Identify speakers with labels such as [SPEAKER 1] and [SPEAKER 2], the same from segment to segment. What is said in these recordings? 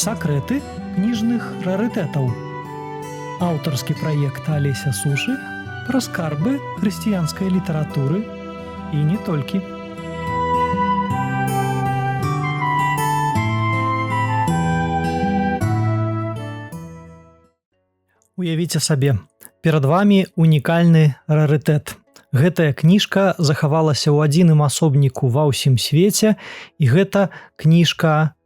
[SPEAKER 1] Сакрэты кніжных рарытэтаў. Аўтарскі праект Алеся Сушы пра скарбы хрысціянскай літаратуры і не толькі. Уявіце сабе, перад вамі унікальны рарытэт. Гэтая кніжка захавалася ў адзіным асобніку ва ўсім свеце, і гэта кніжка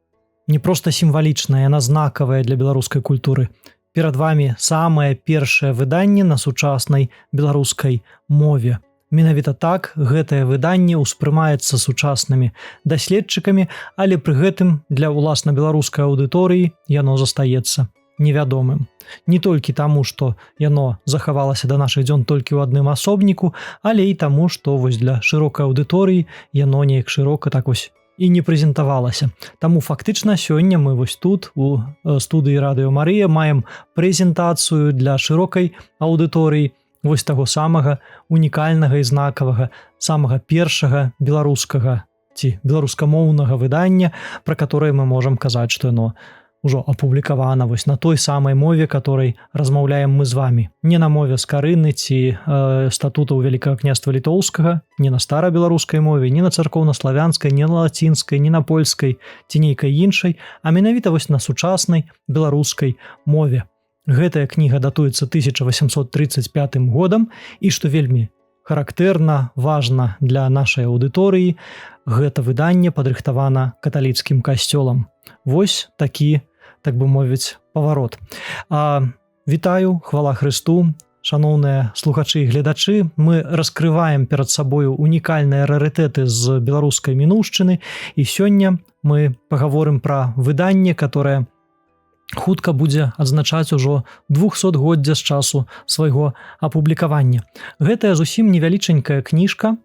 [SPEAKER 1] не проста сімвалічная, яна знакавая для беларускай культуры. Перад вамі самае першае выданне на сучаснай беларускай мове. Менавіта так гэтае выданне ўспрымаецца сучаснымі даследчыкамі, але пры гэтым для ўласна беларускай аўдыторыі яно застаецца невядомым. Не толькі таму, што яно захавалася да нашых дзён толькі ў адным асобніку, але і таму, што вось для шырокай аўдыторыі яно неяк шырока так вось і не прэзентавалася. Таму фактычна сёння мы вось тут у студыі Радыё Марыя маем прэзентацыю для шырокай аўдыторыі вось таго самага унікальнага і знакавага, самага першага беларускага ці беларускамоўнага выдання, пра которое мы можам казаць, што яно ўжо апублікавана вось на той самай мове, которой размаўляем мы з вами. Не на мове Скарыны ці статутаў Вялікага княства Літоўскага, не на старабеларускай мове, не на царкоўнаславянскай, не на лацінскай, не на польскай ці нейкай іншай, а менавіта вось на сучаснай беларускай мове. Гэтая кніга датуецца 1835 годам, і што вельмі характэрна, важна для нашай аўдыторыі, гэта выданне падрыхтавана каталіцкім касцёлам. Вось такі, так бы мовіць, паварот. Вітаю, хвала Христу, шаноўныя слухачы і гледачы. Мы раскрываем перад сабою унікальныя рарытэты з беларускай мінуўшчыны, і сёння мы пагаворым пра выданне, которое хутка будзе адзначаць ужо 200годдзя з часу свайго апублікавання. Гэтая зусім невялічанькая кніжка,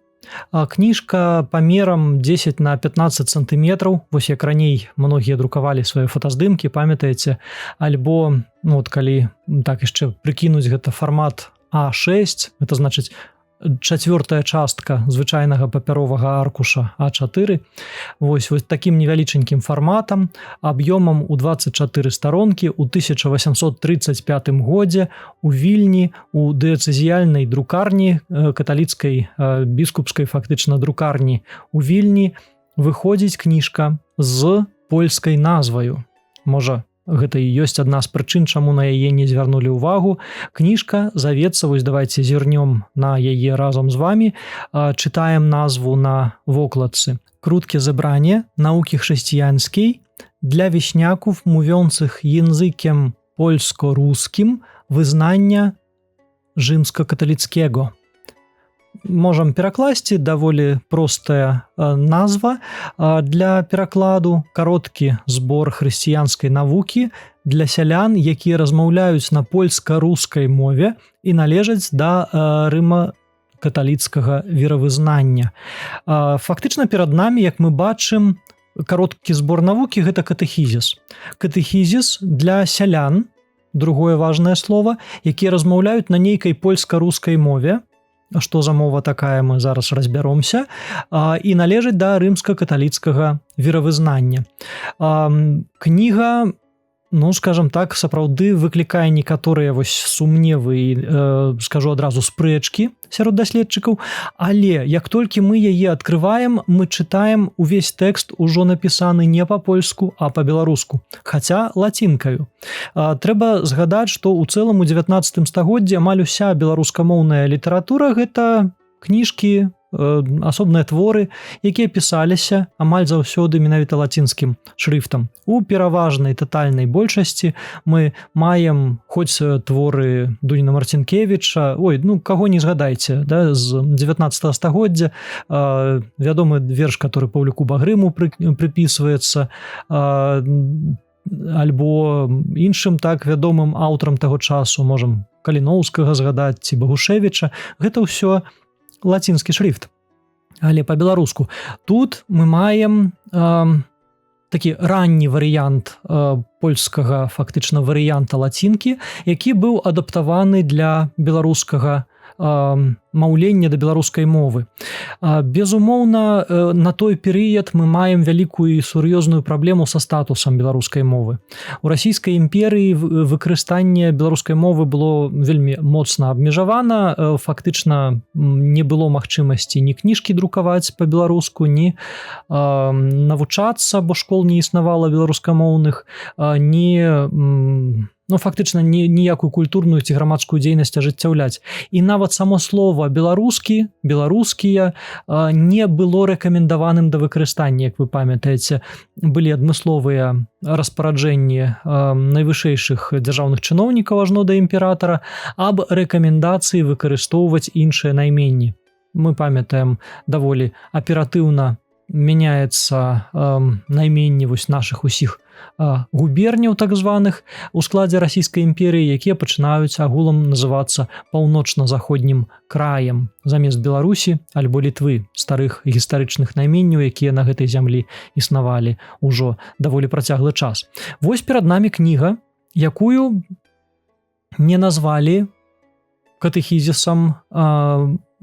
[SPEAKER 1] кніжка памерам 10 на 15 сантыметраў, вось як раней многія друкавалі свае фотаздымкі, памятаеце, альбо, ну, вот калі так яшчэ прыкінуць, гэта фармат А6, это значыць чацвёртая частка звычайнага папяровага аркуша А4. Вось таким невялічанькім фарматам, аб'ёмам у 24 старонкі, у 1835 годзе у Вільні, у дыяцэзіяльнай друкарні, каталіцкай біскупскай фактычна друкарні у Вільні выходзіць кніжка з польскай назваю. Можа, гэта і ёсць адна з прычын, чаму на яе не звярнулі ўвагу. Кніжка завецца, вось давайте зірнём на яе разам з вами, чытаем назву на вокладцы: «Krótkie zebranie nauki chrześcijańskiej dla wieśniaków mówiących językiem polsko-ruskim wyznania rzymskokatolickiego». Можам перакласці, даволі простая назва для перакладу: кароткі збор хрысціянскай навукі для сялян, якія размаўляюць на польска-рускай мове і належаць да рыма каталіцкага веравызнання. Фактычна перад намі, як мы бачым, кароткі збор навукі — гэта катэхізіс. Катэхізіс для сялян, другое важное слово, якія размаўляюць на нейкай польска-рускай мове. Што за мова такая, мы зараз разбяромся, і належыць да рымска-каталіцкага веравызнання. Кніга, ну, скажем так, сапраўды выклікае некаторыя вось сумневы і, скажу адразу, спрэчкі сярод даследчыкаў, але як толькі мы яе открываем, мы чытаем увесь тэкст ужо напісаны не па-польску, а па-беларуску, хаця лацінкаю. Трэба згадаць, што ў цэлым у 19 стагоддзі амаль уся беларускамоўная літаратура — гэта кніжкі, асобныя творы, якія пісаліся амаль заўсёды менавіта лацінскім шрыфтам. У пераважнай, татальнай большасці мы маем хоць творы Дуніна Марцінкевіча, ой, ну каго не згадайце, да, з 19 стагоддзя, вядомы верш, который Паўлюку Багрыму прыпісваецца, альбо іншым так вядомым аўтарам таго часу, можам Каліноўскага згадаць ці Багушэвіча, гэта ўсё лацінскі шрифт, але па-беларуску. Тут мы маем такі ранні варыянт польскага фактычна варыянта лацінкі, які быў адаптаваны для беларускага маўлення да беларускай мовы. Безумоўна, на той перыяд мы маем вялікую і сур'ёзную праблему са статусам беларускай мовы. У Расійскай імперыі выкарыстанне беларускай мовы было вельмі моцна абмежавана, фактычна не было магчымасці ні кніжкі друкаваць па-беларуску, ні навучацца, бо школ не існавала беларускамоўных, ні, ну, фактычна ніякую культурную ці грамадскую дзейнасць ажыццяўляць. І нават само слова «беларускі», «беларускія» не было рэкамендаваным да выкарыстання. Як вы памятаеце, былі адмысловыя распараджэнні найвышэйшых дзяржаўных чыноўнікаў ажно да імператара аб рэкамендацыі выкарыстоўваць іншыя найменні. Мы памятаем, даволі аператыўна мяняецца найменні вось нашых усіх губерняў, так званых, у складзе Расійскай імперыі, якія пачынаюць агулам называцца Паўночна-Заходнім краем замест Беларусі альбо Літвы, старых гістарычных найменняў, якія на гэтай зямлі існавалі ўжо даволі працяглы час. Вось перад намі кніга, якую не назвалі катэхізісам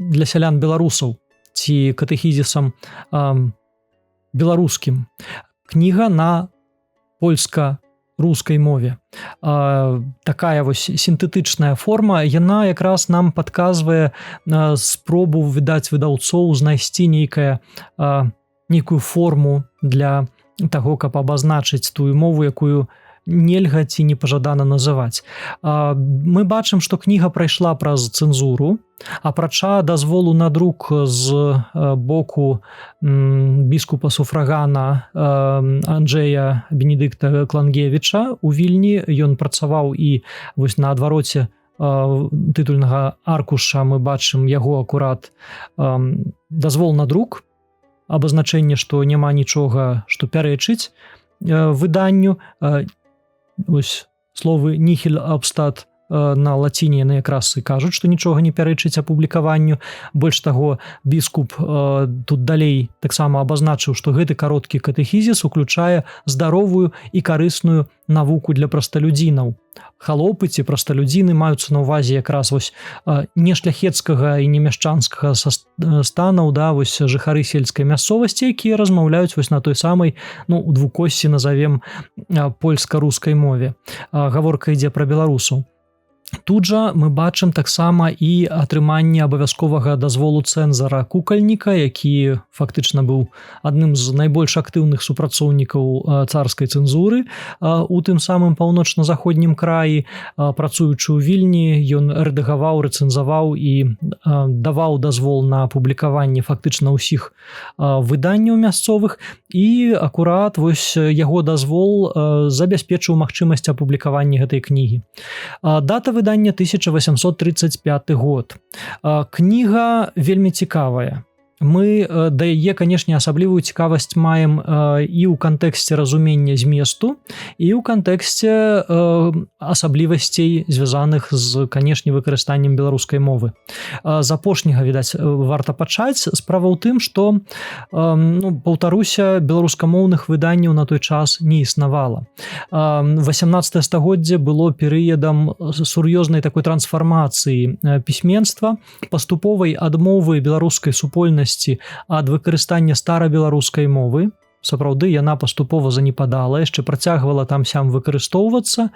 [SPEAKER 1] для сялян беларусаў ці катэхізісам беларускім. Кніга на польска-рускай мове. Такая вось сінтэтычная форма, яна якраз нам падказвае спробу, відаць, выдаўцоў знайсці нейкую форму для таго, каб абазначыць тую мову, якую нельга ці не пажадана называць. Мы бачым, што кніга прайшла праз цэнзуру. Апрача дазволу на друк з боку біскупа суфрагана Анджея Бенедыкта Клангевіча у Вільні, ён працаваў, і вось на адвароце тытульнага аркуша мы бачым яго акурат дазвол на друк, абазначэнне, што няма нічога, што пярэчыць выданню. Ось словы «nihil obstat» на лаціне, яны якраз і кажуць, што нічога не пярэчыць апублікаванню. Больш таго, біскуп тут далей таксама абазначыў, што гэты кароткі катэхізіс уключае здаровую і карысную навуку для прасталюдзінаў. Халопы ці прасталюдзіны маюцца на ўвазе якраз вось не шляхецкага і не мяшчанскага станаў, да, вось жыхары сельскай мясцовасці, якія размаўляюць вось на той самай, ну, у двукоссі назовем, польска-рускай мове. Гаворка ідзе пра беларусаў. Тут жа мы бачым таксама і атрыманне абавязковага дазволу цэнзара Кукальніка, які фактычна быў адным з найбольш актыўных супрацоўнікаў царскай цэнзуры у тым самым Паўночна-Заходнім краі. Працуючы ў Вільні, ён рэдагаваў, рэцэнзаваў і даваў дазвол на публікаванне фактычна ўсіх выданняў мясцовых, і акурат вось яго дазвол забяспечыў магчымасць апублікавання гэтай кнігі. Дата выдання 1835 год. Кніга вельмі цікавая. Мы да яе, канешне, асаблівую цікавасць маем і ў кантэксце разумення зместу, і ў кантэксце асаблівасцей, звязаных з, канешне, выкарыстаннем беларускай мовы. З апошняга, відаць, варта пачаць. Справа ў тым, што, ну, паўтаруся, беларускамоўных выданняў на той час не існавала. 18 стагоддзе было перыядам сур'ёзнай такой трансфармацыі пісьменства, паступовай адмовы беларускай супольнасці ад выкарыстання старабеларускай мовы. Сапраўды, яна паступова занепадала, яшчэ працягвала там сям выкарыстоўвацца,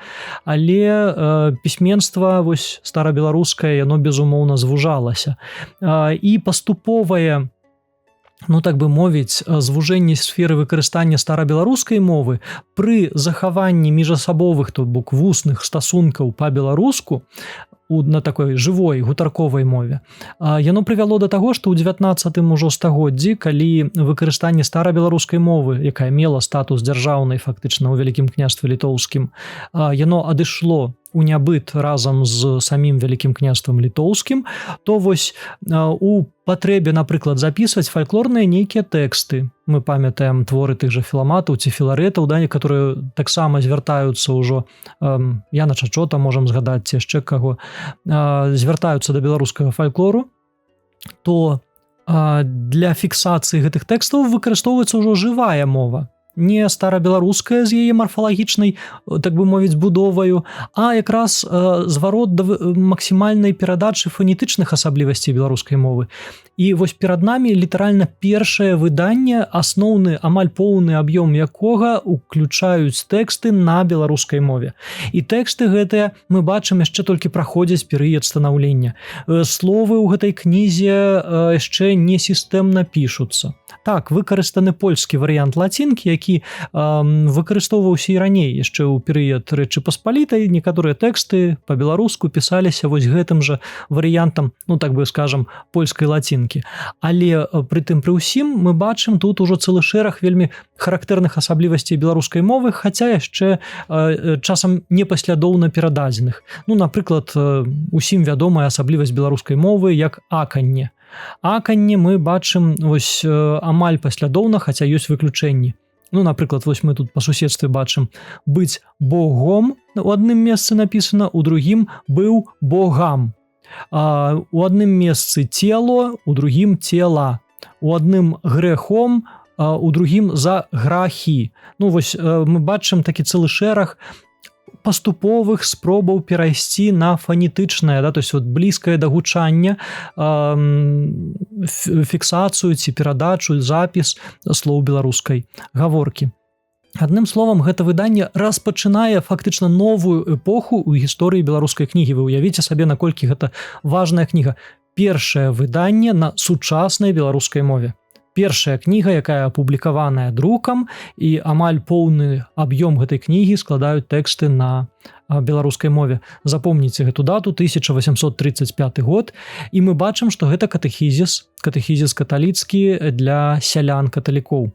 [SPEAKER 1] але пісьменства вось старабеларускае, яно, безумоўна, звужалася. І паступовае, ну, так бы мовіць, звужэнне сферы выкарыстання старабеларускай мовы пры захаванні міжасабовых, то бок вусных стасункаў па-беларуску на такой жывой гутарковай мове, яно прывяло да таго, што ў 19 ужо стагоддзі, калі выкарыстанне старабеларускай мовы, якая мела статус дзяржаўнай фактычна ў Вялікім Княстве Літоўскім, яно адышло у нябыт разам з самім Вялікім Княствам Літоўскім, то вось у патрэбе, напрыклад, записываць фальклорныя нейкія тэксты, мы памятаем творы тых жа філаматаў ці філарэтаў, да, которые таксама звяртаюцца ўжо, Яна Чачота можам згадаць ці яшчэ каго, звяртаюцца да беларускага фальклору, то для фіксацыі гэтых тэкстаў выкарыстоўваецца ўжо жывая мова. Не старабеларуская з яе марфалагічнай, так бы мовіць, будоваю, а якраз зварот да максімальнай перадачы фанетычных асаблівасцей беларускай мовы. І вось перад намі літаральна першае выданне, асноўны, амаль поўны аб'ём якога уключаюць тэксты на беларускай мове. І тэксты гэтыя, мы бачым, яшчэ толькі праходзяць перыяд станаўлення. Словы ў гэтай кнізе яшчэ не сістэмна пішуцца. Так, выкарыстаны польскі варыянт лацінкі, які выкарыстоўваўся і раней, яшчэ ў перыяд Рэчы Паспалітай некаторыя тэксты па-беларуску пісаліся вось гэтым жа варыянтам, ну, так бы скажам, польскай лацінкі. Але пры тым пры ўсім мы бачым тут ужо цэлы шэраг вельмі характэрных асаблівасцей беларускай мовы, хаця яшчэ часам непаслядоўна перададзеных. Ну, напрыклад, усім вядомая асаблівасць беларускай мовы як аканне. Аканне мы бачым вось амаль паслядоўна, хаця ёсць выключэнні. Ну, напрыклад, вось мы тут па суседстве бачым: «быць богом» у адным месцы напісана, у другім «быў богам». У адным месцы «тело», у другім «тела», у адным «грэхом», у другім «за грахі». Ну вось мы бачым такі цэлы шэраг паступовых спробаў перайсці на фанетычнае, да, то есть вот блізкае да гучання фіксацыю ці перадачу, запіс слоў беларускай гаворкі. Адным словам, гэта выданне распачынае фактычна новую эпоху ў гісторыі беларускай кнігі. Вы уявіце сабе, наколькі гэта важная кніга: першае выданне на сучаснай беларускай мове, першая кніга, якая апублікаваная друкам, і амаль поўны аб'ём гэтай кнігі складаюць тэксты на беларускай мове. Запомніце гэту дату: 1835 год. І мы бачым, што гэта катэхізіс, катэхізіс каталіцкі для сялян каталікоў.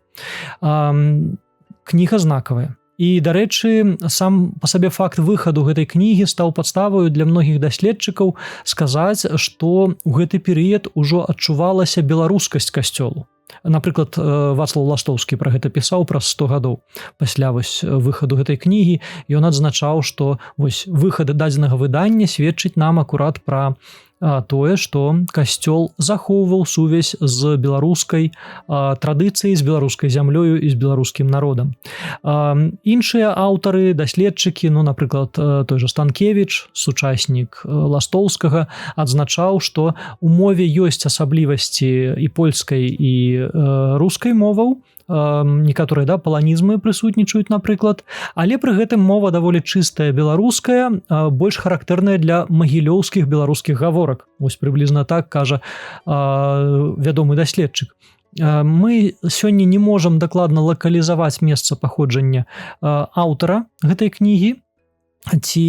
[SPEAKER 1] Кніга знакавая. І, дарэчы, сам па сабе факт выхаду гэтай кнігі стаў падставаю для многіх даследчыкаў сказаць, што ў гэты перыяд ужо адчувалася беларускасць касцёлу. Напрыклад, Вацлаў Ластоўскі пра гэта пісаў праз 100 гадоў пасля вось выхаду гэтай кнігі. Ён адзначаў, што вось выхад дадзенага выдання сведчыць нам акурат пра тое, што касцёл захоўваў сувязь з беларускай традыцыяй, з беларускай зямлёю і з беларускім народам. Іншыя аўтары, даследчыкі, ну, напрыклад, той жа Станкевіч, сучаснік Ластоўскага, адзначаў, што у мове ёсць асаблівасці і польскай, і рускай моваў, некаторыя, да, паланізмы прысутнічаюць, напрыклад, але пры гэтым мова даволі чыстая беларуская, больш характэрная для магілёўскіх беларускіх гаворак. Вось прыблізна так кажа вядомы даследчык. Мы сёння не можам дакладна лакалізаваць месца паходжання аўтара гэтай кнігі ці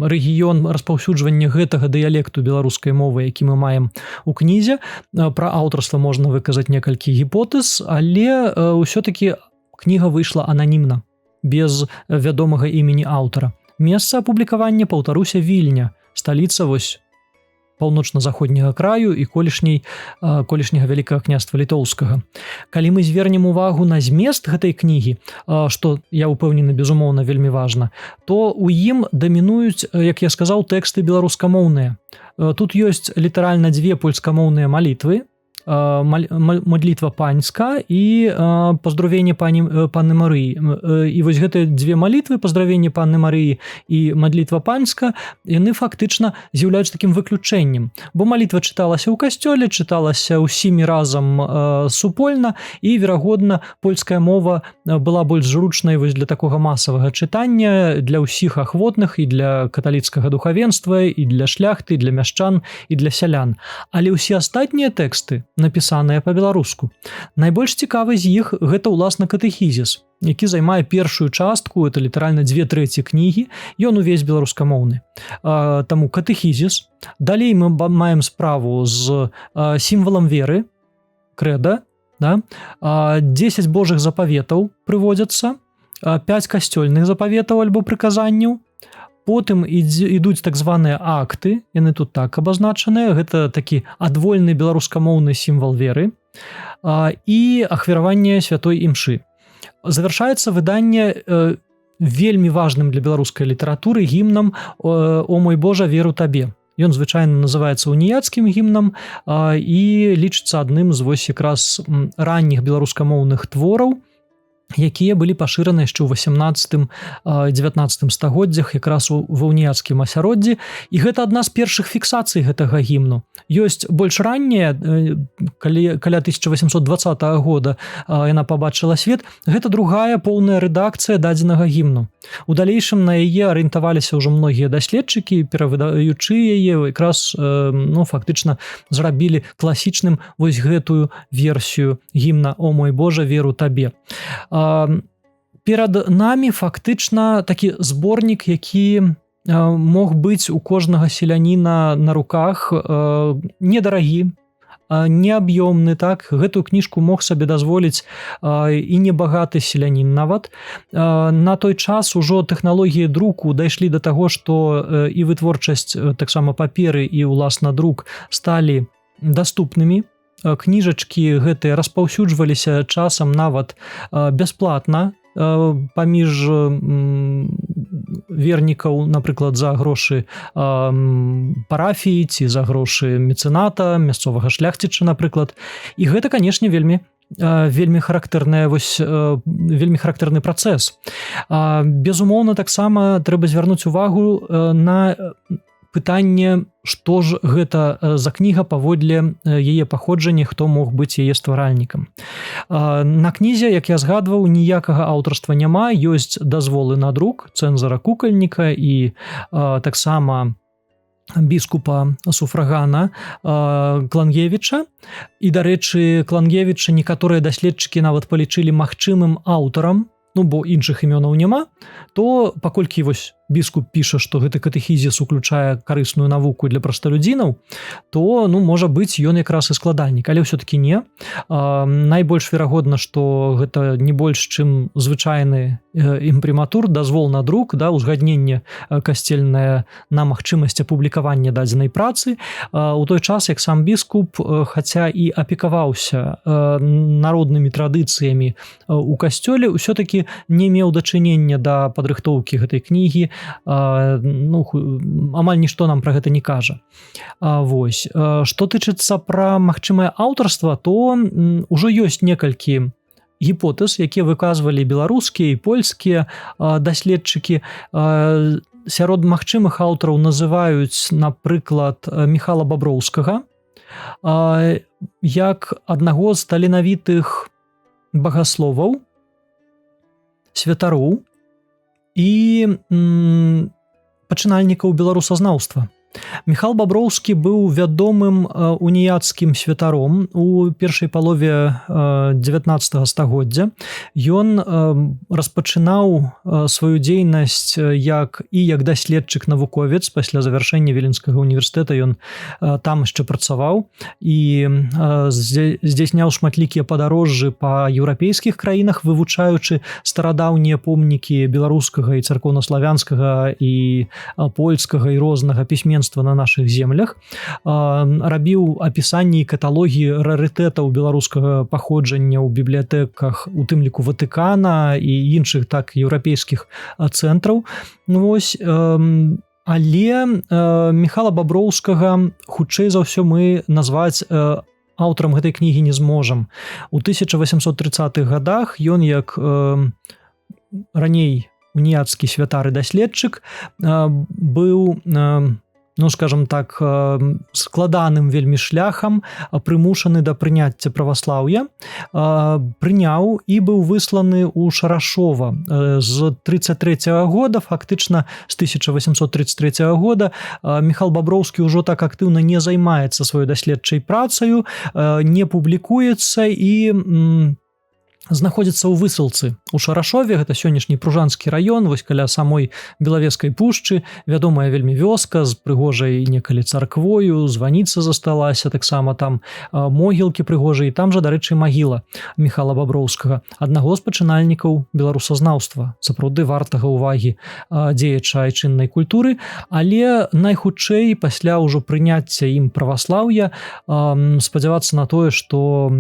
[SPEAKER 1] рэгіён распаўсюджвання гэтага дыялекту беларускай мовы, які мы маем у кнізе. Пра аўтарства можна выказаць некалькі гіпотэз, але ўсё-таки кніга выйшла ананімна, без вядомага імені аўтара. Месца апублікавання, паўтаруся, Вільня, сталіца вось паўночна-заходняга краю і колішняга Вялікага Княства Літоўскага. Калі мы звернем увагу на змест гэтай кнігі, што, я ўпэўнены, безумоўна, вельмі важна, то у ім дамінуюць, як я сказаў, тэксты беларускамоўныя. Тут ёсць літаральна дзве польскамоўныя малітвы: «Мадлітва панська» і «Поздравление панны Марыі». І вось гэтыя дзве малітвы, «Поздравление панны Марыі» і «Мадлітва панська», яны фактычна з'яўляюцца такім выключэннем, бо малітва чыталася ў касцёле, чыталася ўсімі разам, супольна, і, верагодна, польская мова была больш зручнай вось для такога масавага чытання для ўсіх ахвотных, і для каталіцкага духавенства, і для шляхты, для мяшчан, і для сялян. Але ўсе астатнія тэксты напісаныя па-беларуску. Найбольш цікавы з іх — гэта ўласна катэхізіс, які займае першую частку, это літаральна 2/3 кнігі, ён увесь беларускамоўны. Таму катэхізіс. Далей мы маем справу з сімвалам веры, крэда, да? 10 божых запаветаў прыводзяцца, 5 касцёльных запаветаў альбо прыказанняў. Потым ідуць так званыя акты, яны тут так абазначаныя, гэта такі адвольны беларускамоўны сімвал веры і ахвяраванне святой імшы. Завяршаецца выданне вельмі важным для беларускай літаратуры гімнам «О мой Божа, веру табе». Ён звычайна называецца уніяцкім гімнам і лічыцца адным з вось якраз ранніх беларускамоўных твораў. Якія былі пашыраны яшчэ ў 18, 19 стагоддзях якраз у ва уніяцкім асяроддзі. І гэта адна з першых фіксацый гэтага гімну. Ёсць больш ранняя, калі каля 1820 года яна пабачыла свет. Гэта другая поўная рэдакцыя дадзенага гімну. У далейшым на яе арыентаваліся ўжо многія даследчыкі, перавыдаючы яе, якраз, ну, фактычна зрабілі класічным вось гэтую версію гімна «О мой Божа, веру табе». Перад намі фактычна такі зборнік, які мог быць у кожнага селяніна на руках, недарагі, неаб'ёмны. Так, гэтую кніжку мог сабе дазволіць і небагаты селянін нават. На той час ужо тэхналогіі друку дайшлі да таго, што і вытворчасць таксама паперы, і ўласна друк сталі даступнымі. Кніжачкі гэтыя распаўсюджваліся часам нават бясплатна паміж вернікаў, напрыклад, за грошы парафіі ці за грошы мецэната, мясцовага шляхціча, напрыклад. І гэта, канешне, вельмі характэрная вось, вельмі характэрны працэс. Безумоўна, таксама трэба звярнуць увагу на пытанне, што ж гэта за кніга паводле яе паходжання, хто мог быць яе стваральнікам. На кнізе, як я згадваў, ніякага аўтарства няма. Ёсць дазволы на друк цэнзара Кукальніка і таксама біскупа суфрагана Клангевіча. І, дарэчы, Клангевіча некаторыя даследчыкі нават палічылі магчымым аўтарам, ну, бо іншых імёнаў няма, то паколькі вось біскуп піша, што гэты катэхізіс уключае карысную навуку для прасталюдзінаў, то, ну, можа быць, ён якраз і складальнік. Але ўсё-таки не, найбольш верагодна, што гэта не больш чым звычайны імпрыматур, дазвол на друк, да, узгадненне касцельнае на магчымасць апублікавання дадзенай працы. У той час як сам біскуп, хаця і апекаваўся народнымі традыцыямі у касцёле, ўсё-таки не меў дачынення да падрыхтоўкі гэтай кнігі. Ну, амаль нішто нам пра гэта не кажа. Вось што тычыцца пра магчымае аўтарства, то ўжо ёсць некалькі гіпотэз, якія выказвалі беларускія і польскія даследчыкі. Сярод магчымых аўтараў называюць, напрыклад, Міхала Баброўскага як аднаго з таленавітых багасловаў, святароў і пачынальнікаў беларусазнаўства. Міхал Баброўскі быў вядомым уніяцкім святаром у першай палове 19 стагоддзя. Ён распачынаў сваю дзейнасць як даследчык, навуковец. Пасля завяршэння Віленскага універсітэта ён там яшчэ працаваў і здзяйсняў шматлікія падарожжы па еўрапейскіх краінах, вывучаючы старадаўнія помнікі беларускага і царкоўнаславянскага, і польскага, і рознага пісьменства на нашых землях, рабіў апісанні і каталогі рарытэтаў беларускага паходжання ў бібліятэках, у тым ліку Ватыкана і іншых так еўрапейскіх цэнтраў. Ну, вось, але Міхала Баброўскага хутчэй за ўсё мы назваць аўтарам гэтай кнігі не зможам. У 1830-х годах ён, як раней уніяцкі святар і даследчык, быў, ну, скажем так, складаным вельмі шляхам прымушаны да прыняцця праваслаўя, прыняў і быў высланы ў Шарашова. З 33 -го года, фактычна з 1833 года, Міхал Баброўскі ўжо так актыўна не займаецца сваёй даследчай працаю, не публікуецца і знаходзіцца ў высылцы у Шарашове. Гэта сённяшні Пружанскі раён, вось каля самой Белавескай пушчы, вядомая вельмі вёска з прыгожай некалі царквою, званіца засталася таксама там, могілкі прыгожай. Там жа, дарэчы, магіла Міхала Баброўскага, аднаго з пачынальнікаў беларусазнаўства, сапраўды вартага ўвагі дзеяча айчыннай культуры. Але найхутчэй пасля ўжо прыняцця ім праваслаўя спадзявацца на тое, што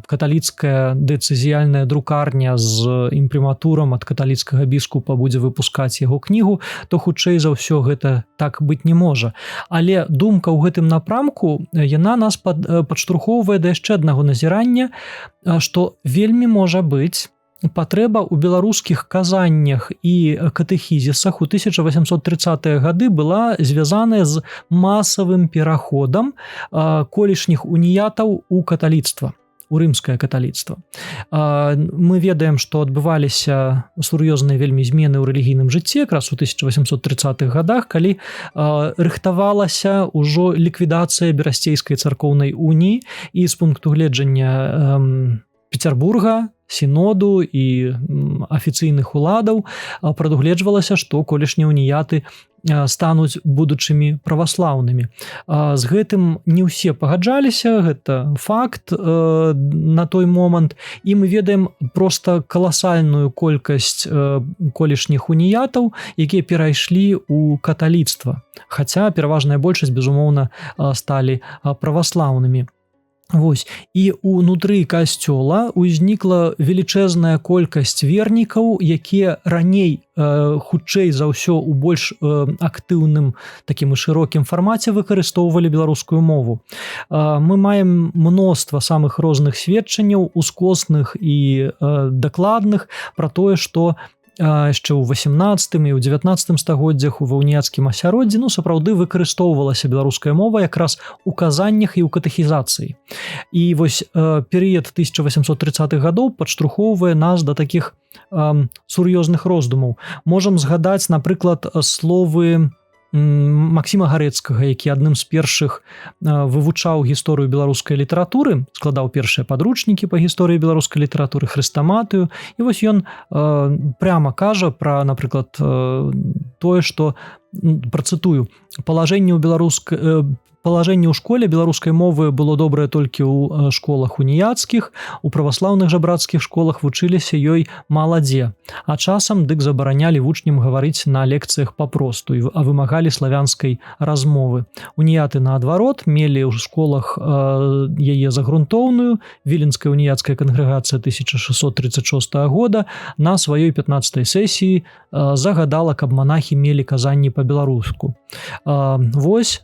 [SPEAKER 1] каталіцкая дыяцэзіяльная друкарня з імпрыматурам ад каталіцкага біскупа будзе выпускаць яго кнігу, то хутчэй за ўсё гэта так быць не можа. Але думка ў гэтым напрамку, яна нас падштурхоўвае да яшчэ аднаго назірання, што вельмі можа быць, Патрэба ў беларускіх казаннях і катэхізісах у 1830-е гады была звязаная з масавым пераходам колішніх уніятаў у каталіцтва, у рымскае каталіцтва. Мы ведаем, што адбываліся сур'ёзныя вельмі змены ў рэлігійным жыцці якраз у 1830-х годах, калі рыхтавалася ўжо ліквідацыя Берасцейскай царкоўнай уніі, і з пункту гледжання Петербурга, сіноду і афіцыйных уладаў прадугледжвалася, што колішнія уніяты стануць будучымі праваслаўнымі. З гэтым не ўсе пагаджаліся, гэта факт на той момант, і мы ведаем проста каласальную колькасць колішніх уніятаў, якія перайшлі ў каталіцтва, хаця пераважная большасць, безумоўна, сталі праваслаўнымі. Вось і унутры касцёла узнікла велічэзная колькасць вернікаў, якія раней, хутчэй за ўсё, у больш актыўным такім і шырокім фармаце выкарыстоўвалі беларускую мову. Мы маем мноства самых розных сведчанняў, ускосных і дакладных, пра тое, што яшчэ ў 18 і ў 19 стагоддзях у ва уніяцкім асяроддзі, ну, сапраўды выкарыстоўвалася беларуская мова якраз у казаннях і ў катэхізацыі. І вось перыяд 1830-х гадоў падштурхоўвае нас да такіх сур'ёзных роздумаў. Можам згадаць, напрыклад, словы Максіма Гарэцкага, які адным з першых вывучаў гісторыю беларускай літаратуры, складаў першыя падручнікі па гісторыі беларускай літаратуры, хрэстаматыю. І вось ён прямо кажа пра, напрыклад, тое, што, працытую: «Палажэнне ў школе беларускай мовы было добрае толькі ў школах уніяцкіх, у праваслаўных жа брацкіх школах вучыліся ёй мала дзе, а часам дык забаранялі вучням гаварыць на лекцыях папросту, а вымагалі славянскай размовы. Уніяты, наадварот, мелі ў школах яе загрунтоўную. Віленская уніяцкая кангрэгацыя 1636 года на сваёй 15 сесіі загадала, каб манахі мелі казанні па-беларуску. Вось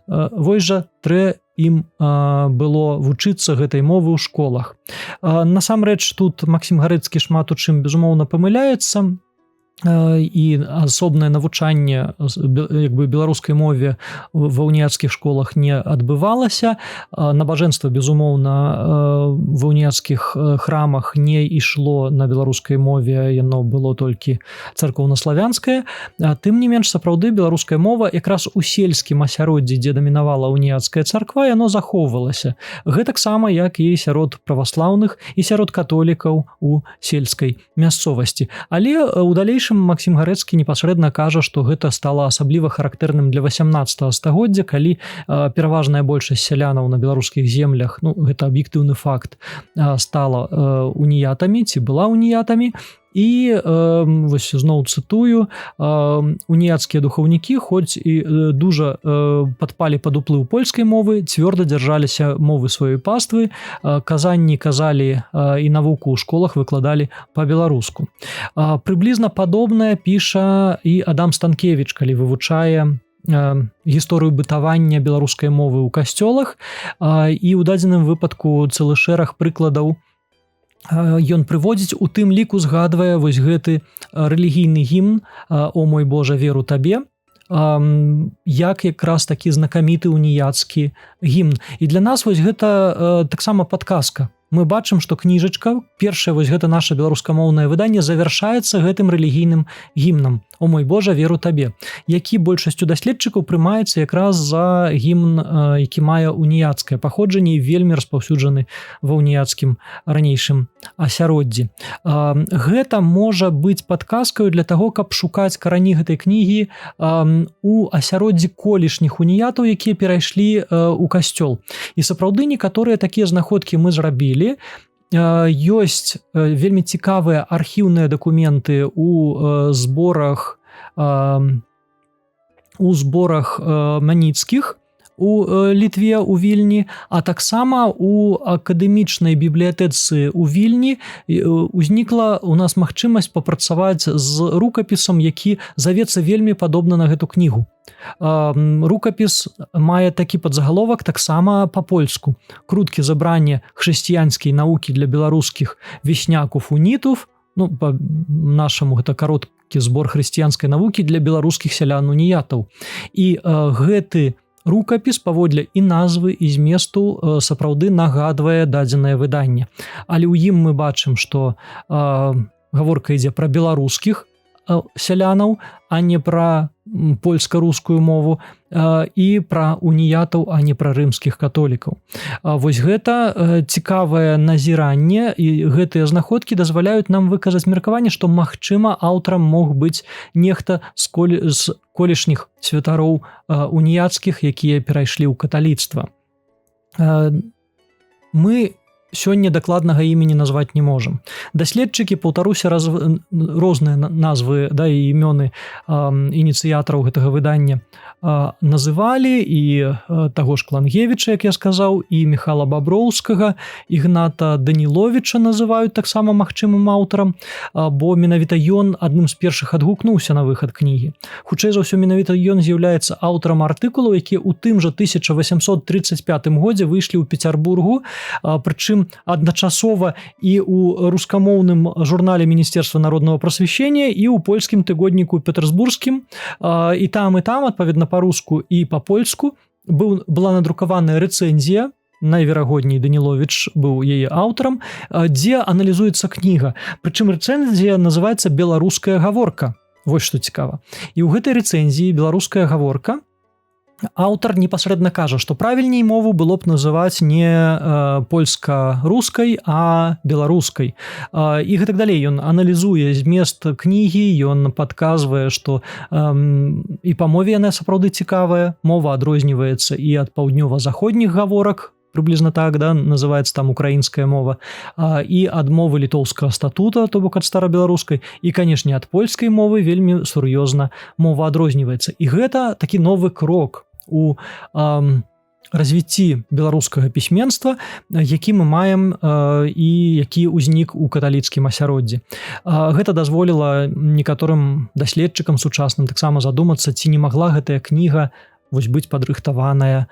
[SPEAKER 1] жа трэ ім было вучыцца гэтай мовы ў школах». Насамрэч тут Максім Гарэцкі шмат у чым, безумоўна, памыляецца, і асобнае навучанне як бы беларускай мове ва уніяцкіх школах не адбывалася. Набажэнства, безумоўна, ва уніяцкіх храмах не ішло на беларускай мове, яно было толькі царкоўнаславянскае. Тым не менш, сапраўды беларуская мова якраз у сельскім асяроддзі, дзе дамінавала уніяцкая царква, яно захоўвалася, гэтаксама як і сярод праваслаўных, і сярод католікаў у сельскай мясцовасці. Але у далейшым Максім Гарэцкі непасрэдна кажа, што гэта стала асабліва характэрным для 18 стагоддзя, калі пераважная большасць сялянаў на беларускіх землях, ну, гэта аб'ектыўны факт, стала уніятамі ці была уніятамі. І вось зноў цытую: «Уніяцкія духаўнікі, хоць і дужа падпалі пад уплыў польскай мовы, цвёрда дзяржаліся мовы сваёй паствы, казанні казалі і навуку ў школах выкладалі па-беларуску». Прыблізна падобнае піша і Адам Станкевич, калі вывучае гісторыю бытавання беларускай мовы ў касцёлах, і ў дадзеным выпадку цэлы шэраг прыкладаў ён прыводзіць, у тым ліку згадвае вось гэты рэлігійны гімн «О мой Божа, веру табе», як якраз такі знакаміты уніяцкі гімн. І для нас вось гэта таксама падказка: мы бачым, што кніжачка першая, вось гэта наша беларускамоўнае выданне, завяршаецца гэтым рэлігійным гімнам «О мой Божа, веру табе», які большасцю даследчыкаў прымаецца якраз за гімн, які мае уніяцкае паходжанне і вельмі распаўсюджаны ва уніяцкім ранейшым асяроддзі. Гэта можа быць падказкаю для таго, каб шукаць карані гэтай кнігі у асяроддзі колішніх уніятаў, якія перайшлі у касцёл. І сапраўды некаторыя такія знаходкі мы зрабілі. Ёсць вельмі цікавыя архіўныя дакументы у зборах маніцкіх у Літве, у Вільні, а таксама у акадэмічнай бібліятэцы у Вільні узнікла у нас магчымасць папрацаваць з рукапісам, які завецца вельмі падобна на гэту кнігу. Рукапіс мае такі падзагаловак таксама па-польску: «Krótkie zebranie chrześcijańskiej nauki dla białoruskich wieśniaków unitów». Ну, по нашаму гэта кароткі збор хрысціянскай навукі для беларускіх сялян уніятаў. І гэты рукапіс паводле і назвы, і зместу сапраўды нагадвае дадзенае выданне. Але ў ім мы бачым, што гаворка ідзе пра беларускіх сялянаў, а не пра польска-рускую мову, і пра уніятаў, а не пра рымскіх католікаў. Вось гэта цікавае назіранне, і гэтыя знаходкі дазваляюць нам выказаць меркаванне, што, магчыма, аўтарам мог быць нехта з колішніх святароў уніяцкіх, якія перайшлі ў каталіцтва. Мы сёння дакладнага імені назваць не можам. Даследчыкі, паўтаруся, розныя назвы, да, і імёны ініцыятараў гэтага выдання называлі: і таго ж Клангевіча, як я сказаў, і Міхала Баброўскага, Ігната Даніловіча называюць таксама магчымым аўтарам, бо менавіта ён адным з першых адгукнуўся на выхад кнігі. Хутчэй за ўсё, менавіта ён з'яўляецца аўтарам артыкулаў, якія ў тым жа 1835 годзе выйшлі ў Пецярбургу, прычым адначасова і у рускамоўным журнале Министерства народного просвещения, і ў польскім тыгодніку петербургскім. І там, і там, адпаведна, па-руску і па-польску была надрукаваная рэцэнзія, найверагодней, Данілович быў яе аўтарам, дзе аналізуецца кніга. Прычым рэцэнзія называется «Беларуская гаворка». Вось што цікава. І ў гэтай рэцэнзіі «Беларуская гаворка» аўтар непасрэдна кажа, што правільней мову было б называць не польска-рускай, а беларускай, і гэтак далей. Ён аналізуе змест кнігі, ён падказвае, што і па мове яна сапраўды цікавая, мова адрозніваецца і ад паўднёва-заходніх гаворак, прыблізна так, да, называется там украінская мова, і ад мовы Літоўскага статута, то бок ад старабеларускай, і, канешне, ад польскай мовы вельмі сур'ёзна мова адрозніваецца. І гэта такі новы крок у развіцці беларускага пісьменства, які мы маем і які ўзнік у каталіцкім асяроддзі. Гэта дазволіла некаторым даследчыкам сучасным таксама задумацца, ці не магла гэтая кніга вось быць падрыхтаваная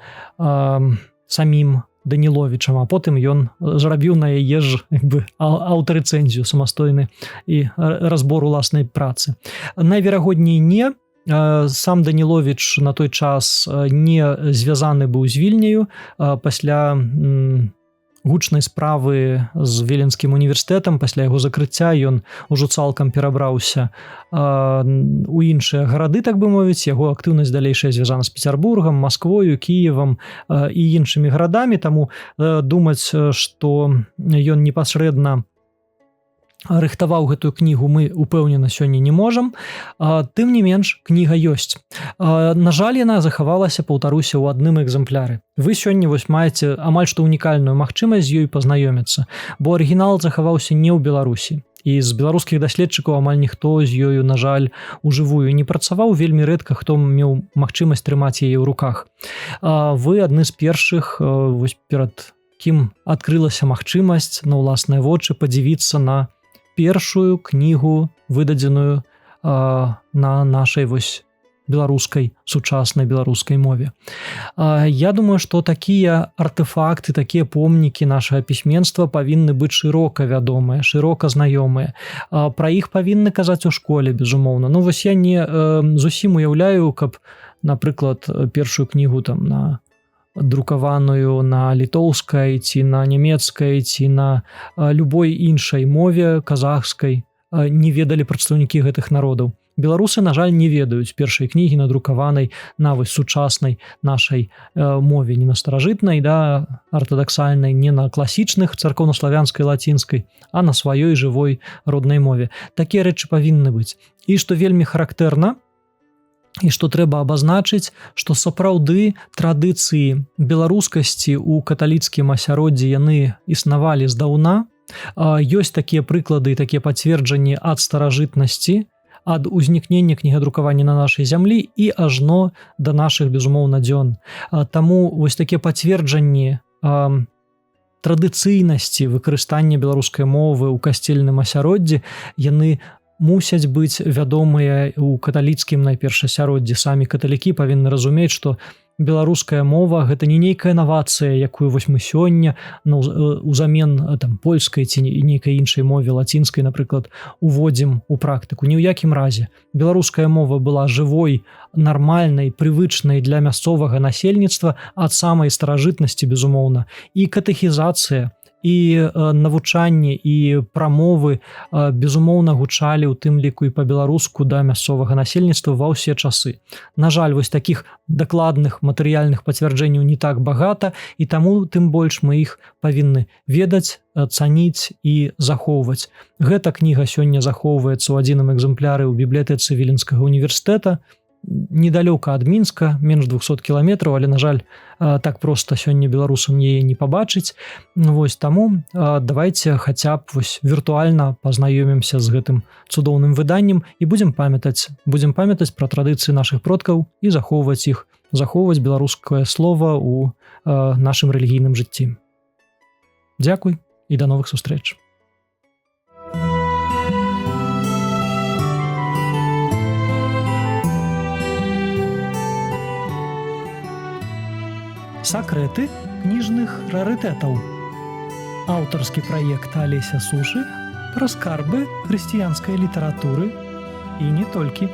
[SPEAKER 1] самім Даніловічам, а потым ён зрабіў на яе ж як бы аўтарэцэнзію самастойны і разбор уласнай працы. Найверагодней, не. Сам Данілович на той час не звязаны быў з Вільняю. Пасля гучнай справы з Віленскім універсітэтам, пасля яго закрыцця, ён ужо цалкам перабраўся у іншыя гарады, так бы мовіць. Яго актыўнасць далейшая звязана з Пецярбургам, Масквою, Кіевам і іншымі гарадамі. Таму думаць, што ён непасрэдна рыхтаваў гэтую кнігу, мы упэўнена сёння не можам. Тым не менш, кніга ёсць. На жаль, яна захавалася, паўтаруся, ў адным экземпляры. Вы сёння вось маеце амаль што унікальную магчымасць з ёй пазнаёміцца, бо арыгінал захаваўся не ў Беларусі, і з беларускіх даследчыкаў амаль ніхто з ёю, на жаль, ужывую не працаваў, вельмі рэдка хто меў магчымасць трымаць яе ў руках. Вы адны з першых, вось перад кім адкрылася магчымасць на ўласныя вочы падзівіцца на першую кнігу, выдадзеную на нашай вось беларускай, сучаснай беларускай мове. Я думаю, што такія артэфакты, такія помнікі нашага пісьменства павінны быць шырока вядомыя, шырока знаёмыя. Пра іх павінны казаць у школе, безумоўна. Ну вось я не зусім уяўляю, каб, напрыклад, першую кнігу там на друкаваную на літоўскай, ці на нямецкай, ці на любой іншай мове, казахскай, не ведалі прадстаўнікі гэтых народаў. Беларусы, на жаль, не ведаюць першай кнігі, надрукаванай на вось сучаснай нашай мове, не на старажытнай, да, артадаксальнай, не на класічных царкоўнаславянскай, лацінскай, а на сваёй жывой роднай мове. Такія рэчы павінны быць. І што вельмі характэрна і што трэба абазначыць, што сапраўды традыцыі беларускасці ў каталіцкім асяроддзі, яны існавалі здаўна. Ёсць такія прыклады, такія пацверджанні ад старажытнасці, ад узнікнення кнігадрукавання на нашай зямлі і ажно да нашых, безумоўна, дзён. Таму вось такія пацверджанні традыцыйнасці выкарыстання беларускай мовы ў касцельным асяроддзі, яны мусяць быць вядомыя ў каталіцкім найперш асяроддзі. Самі каталікі павінны разумець, што Беларуская мова гэта не нейкая навацыя, якую вось мы сёння, ну, узамен там польскай ці нейкай іншай мове, лацінскай, напрыклад, уводзім у практыку. Ні ў якім разе. Беларуская мова была жывой, нармальнай, прывычнай для мясцовага насельніцтва ад самай старажытнасці, безумоўна. І катэхізацыя, і навучанне, і прамовы, безумоўна, гучалі ў тым ліку і па-беларуску да мясцовага насельніцтва ва ўсе часы. На жаль, вось такіх дакладных матэрыяльных пацвярджэнняў не так багата, і таму тым больш мы іх павінны ведаць, цаніць і захоўваць. Гэта кніга сёння захоўваецца ў адзіным экземпляры ў бібліятэцы Віленскага універсітэта, недалёка ад Мінска, менш 200 кіламетраў, але, на жаль, так проста сёння беларусам яе не пабачыць. Вось таму давайте хаця б вось віртуальна пазнаёмімся з гэтым цудоўным выданнем і будзем памятаць пра традыцыі нашых продкаў і захоўваць іх, захоўваць беларускае слова у нашым рэлігійным жыцці. Дзякуй і да новых сустрэч. Сакрэты кніжных рарытэтаў. Аўтарскі праект Алеся Сушы пра скарбы хрысціянскай літаратуры і не толькі.